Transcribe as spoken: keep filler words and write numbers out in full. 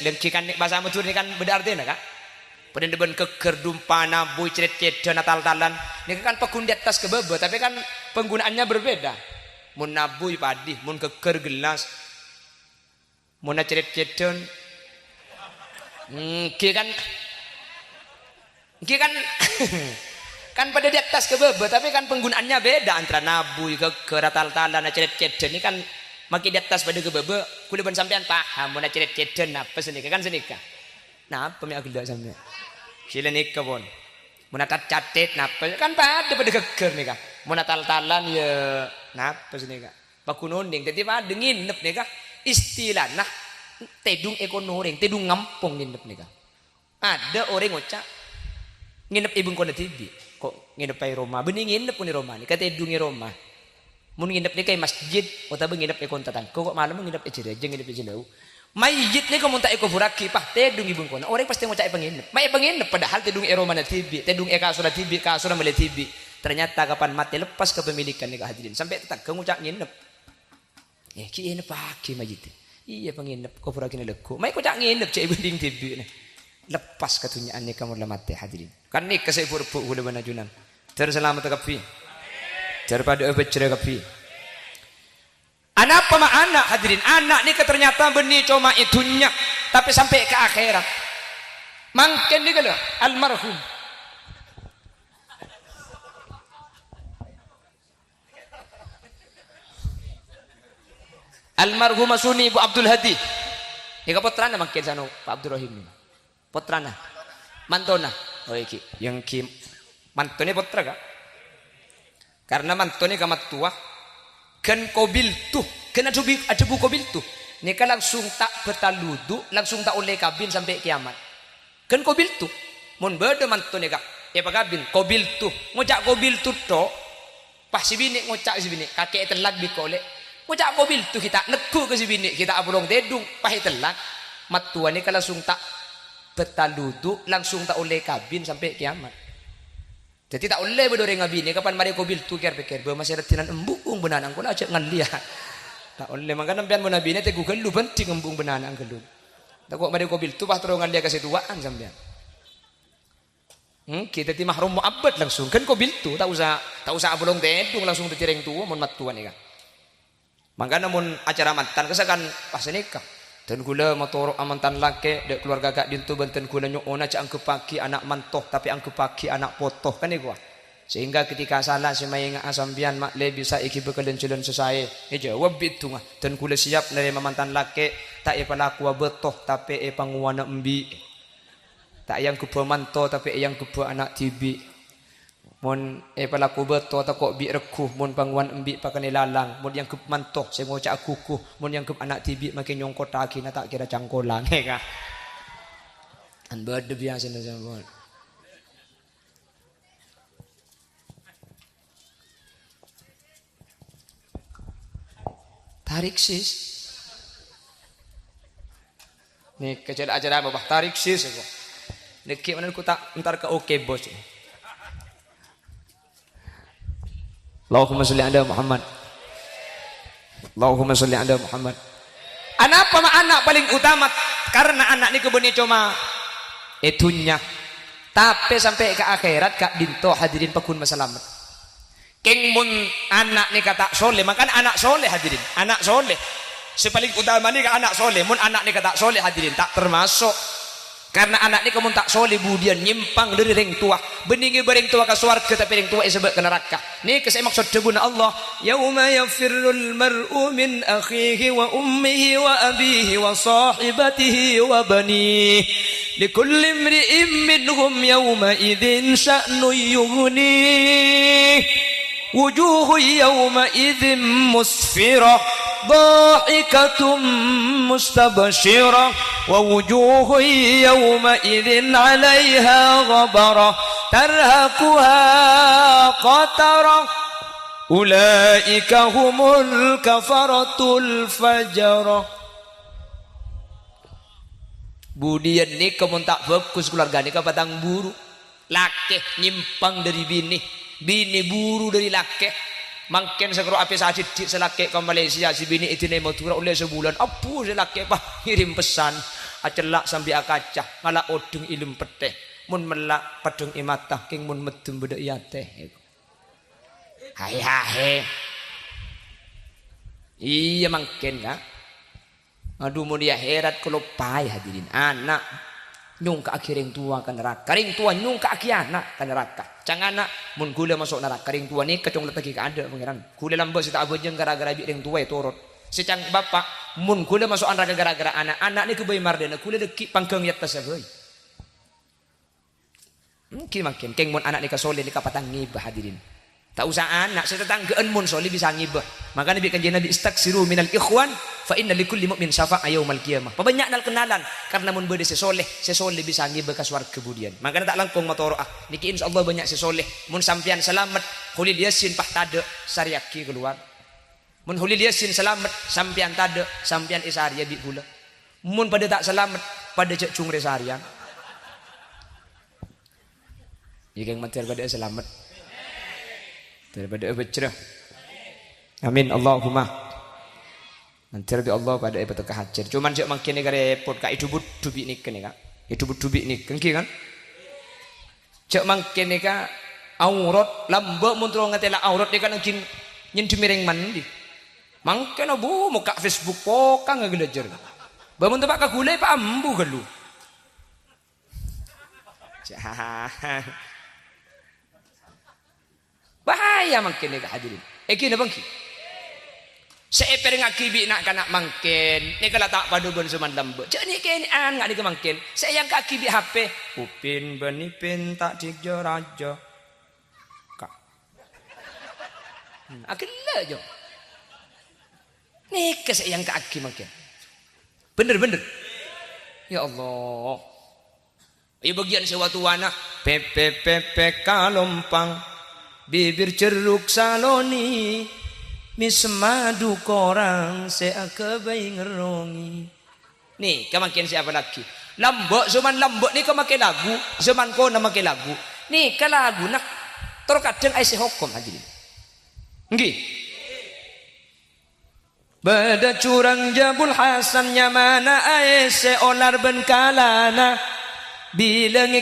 Lèngghi kan nè-, bhâsa Madhurâ nèka kan bâdâ artèna, Ka'? Padâ bân ghâggâr, dumpa, nabbhuy, cèt-cèdhân, atal-talan. Nèka kan paggun di attas ka bâbâ, tapè kan panggunaannya berbeda. Mon nabbhuy padhi, mon ghâggâr gelas. Mon acèt-cèdhân, èngghi kan, èngghi kan, kan padâ di attas ka bâbâ, tapè kan panggunaannya beda antara nabbhuy, ghâggâr, atal-talan, acèt-cèdhân. Nèka kan makè di attas padâ ka bâbâ. Kaulâ bân sampèyan paham, mon acèt-cèdhân napa sanèka, kan sanèka. Napa mè' aghellâ' sampèyan? Sila nèka pon. Mon atat-catet napa? Kan padâ, padâ ghâggâr nèka. Mon atal-talan ya napa sanèka? Paggun onèng. Dhâddhi padâ ngènep nèka istilana tèdung è kono orèng, tèdung ngampong ngènep nèka. Adâ orèng ngoca' ngènep è bengkona dhibi'. Ko' ngènep è roma? Bânnè ngènep è roma nèka, tèdung è roma. Mon ngènep nèka è masjid otabâ ngènep è kon-tatangghâ, ko' malem ngènep è jârâjâ, ngènep è jâlâu. Mayyit nèka mon ta' èkoburraghi, pas tèdung è bengkona, orèng pastè ngoca' èpangènep. Ma' èpangènep, padahal tèdung è romana dhibi', tèdung è kasorra dhibi', kasorra mèlè dhibi'. Ternyata kapan matè leppas kepemilikan nèka, hadirin. Sampè' tatangghâ ngoca' ngènep. Eh, ghi' èneppaghi mayyit. Iyâ, pangènep, koburraghina lagghu'. Ma' èkoca' ngènep, jhâ' èbhândhing dhibi', nè. Leppas kadhunnya'an nèka mon la matè, hadirin. Kan nèka sè bu-, bu-, kaulâ bân ajunan. Dâr salamet kabbhi. Dâr padâ'â bhâjhrâ kabbhi. Anapa ma' ana', hadirin? Ana' nèka ternyata bânnè coma è dhunnya, tapè sampè' ka akhèrat. Mangkèn nèka lho, almarhum. Almarhumah Suni Ibu Abdul Hadi. Nèka pottrana mangkèn sano, Pak Abdurrahim. Pottrana. Mantona. Oh, èngghi. Èngghi mantona pottra, Ka'. Karena mantona ka mattowa, ghân qabiltu, ghân adhâbu, adhâbu qabiltu. Nèka langsung ta' bâtal wudu, langsung ta' ollè kabin sampè' kèyamat. Ghân qabiltu. Mon bâdâ manto nèka èpakabin, qabiltu. Ngoca' qabiltu tho'. Pas sè binè' ngoca' sè binè', kakè ètellak bi' kolè'. Ngoca' qabiltu ghi' ta' neggu' ka sè binè' ghi' ta' apolong tèdung, pas ètellak. Mattowa nèka langsung ta' bâtal wudu, langsung ta' ollè kabin sampè' kèyamat. Dhâddhi ta' ollè bâdâ orèng abinè kapan marè qabiltu kèr-pèkkèr, "Bâ, masè raddhinan embu'ung bân ana'na, engko' la ajhâ' ngallèya." Ta' ollè, mangkana sampèyan mon abinè tèghu ghâllu bhândhi embu'ung bân ana'na ghâllu. Tako' marè qabiltu pas terro ngallèya ka sè towa'an sampèyan. Èngghi, dhâddhi mahrum mu'abbad langsung. Kan qabiltu, ta' osa, ta' osa apolong tèdung langsung dhâddhi rèng towa mon mattowa nèka. Mangkana mon acara mantan kassa kan pas nèka. Dân kaulâ matoro'a mantan lakè', dâ' kalowarga ka'dinto bân dân kaulâ nyo'ona jhâ' angghebbhâghi ana' manto, tapè angghebbhâghi ana' poto, kan èkowa. Sehingga ketika sala sè maènga'a sampèyan ma'lè bisa èghibâ ka lan-jhâlân sè saè, èjâwâb bi' dhungnga. Dân kaulâ siap narèma mantan lakè', ta' èpalakowa bâto, tapè èpangowana embi'. Ta' èangghebbhâ manto, tapè èangghebbhâ ana' dhibi'. Mon èpalako bâto tako' bi' regghu, mon pangowan embi' pakanè lalang, mon èangghep manto sè ngoca'a ghugu, mon èangghep ana' dhibi' makè nyongkottaghi na ta' kèra cangkolang, èka. Kan bâdâ biyasana sampon. Tarik, sis. Nèka jhâ' acara apa, Bah? Tarik, sis, apa? Nèka mana ku ta' entar ka oke, Bos. Allahumma sholli ala Muhammad. Allahumma sholli ala Muhammad. Anapa ma' ana' palèng utama? Karena ana' nèka bânnè coma è dhunnya. Tapè sampè' ka akhèrat, ka'dinto hadirin paggun masalamet. Kèng mon ana' nèka ta' solè, mangkana ana' solè, hadirin. Ana' solè. Sè palèng utama nèka ana' solè. Mon ana' nèka ta' solè, hadirin, ta' termaso'. Karena ana' nèka mon ta' solè budiyân nyèmpang dhâri rèng towa. Bânnè ngèbâ rèng towa ka sowarghâ, tapè rèng towa èsabâ' ka naraka. Nèka sè maksod dhâbuna Allah, "Yauma yafirrul mar'u min akhihi wa ummihi wa abihi wa sahibatihi wa banihi. Likulli imri'in minhum yauma idzin sya'nun yughnih. Wujuhun yauma idzin musfirah, dhahikatum mustabsyirah, wa wujuhun yauma idzin 'alaiha ghabarah, tarhaquha qatarah. Ulaika humul kafaratul fajarah." Budiyân nèka mon ta' bhâghus kalowarga nèka patang buru. Lakè nyèmpang dhâri binè, binè buru dhâri lakè. Mangkèn sè karo apè sadhidhi' sè lakè ka Malaysia, sè binè èdina è Madhurâ ollè sabulân. Abbhu sè lakè, pas, ngèrèm pesan. Acella' sambi akaca, ngala' odheng è lem pettè. Mon mella' peddheng è mata, kèng mon meddhem bâdâ è atè. Hahe, hahe. Iyâ, mangkèn, Ka'. Adhu, mon iyâ herat kaloppaè, hadirin. Ana' nyongka'aghi rèng towa ka naraka. Rèng towa nyongka'aghi ana' ka naraka. Ca'na ana', mon ghulâ maso' naraka, rèng towa nèka cong lettaghi kaadâ', Pangèran. Ghulâ lambâ' sè ta' abhâjâng ghârâ-ghârâ bi' rèng towa ètorot. Sè ca'na bapa', mon ghulâ maso'a naraka ghârâ-ghârâ ana', ana' nèka bhâi mardhâna, ghulâ dhâggi' pangghâng è attas bhâi. Ènggi mangkèn, kèng mon ana' nèka soleh nèka patang ngibâ, hadirin. Ta' osa ana', sè tatangghâ'ân mon soleh bisa ngibâ. Makana bi' Kanjeng Nabi, "Istaksiru minal ikhwan, fa inna likulli mu'min syafa'a yaumal qiyamah." Pabânnya' nal-kennalan, karna mon bâdâ sè soleh, sè soleh bisa ngibâ ka sowarghâ budiyân. Makana ta' langkong matoro'a. Nèkè insyaallah bânnya' sè soleh. Mon sampèyan salamet, Kholil Yasin pas tadâ', sarèyaghi kalowar. Mon Kholil Yasin salamet, sampèyan tadâ', sampèyan èsarèya bi' ghulâ. Mon padâ ta' salamet, padâ jhâ' jhungrè sarèyan. Iyâ, kèng mandhâr padâ'â salamet. Mandhâr padâ'â bhâjrâ. Amin, Allahumma. Mandhâr bi' Allah padâ'â èpatèka hajhât. Coma jhâ' mangkèn nèka rèpot, Ka', èdhu-budhu bi' nèka, nèka. Èdhu-budhu bi' nèka, ènggi, kan? Jhâ' mangkèn nèka aurat, lambâ' mon terro ngatèla aurat nèka nangghing nyèndhem rèng mandi. Mangkèn, bu, mokka' Facebook pokang ghâlâjâr. Bâ mon teppa' ka ghulâ, pa' ambu ghâllu. Bahaya mangkèn nèka, hadirin. Ènggi napa ènggi? Sè èpèrèngngaghi bi' na'-kana' mangkèn, nèka la ta' padâ bân soman lambâ'. Jhâ' nè'-kènè'an nga' nèka mangkèn. Sè èangka'aghi bi' H P, Upin bân Ipin ta' dhik jâ-rajâ. Ka'. Hmm, aghellâ', Jo. Nèka sè èangka'aghi mangkèn. Bhender, bhender. Ya Allah. Ayo bâgiyân sè wa-towana. Pèpè, pèpè kalompang, bibir jeruk saloni, mès madu korang sè aghâbây ngerrongi. Nèka mangkèn sè apalaghi. Lambâ', zaman lambâ' nèka makè lagu, zaman kona makè lagu. Nèka laguna terkadang aèssè hokom, hadirin. Ènggi. Bâdâ jhurang Jabul Hasan nyamana aèssè olar bân kalana. Bilângè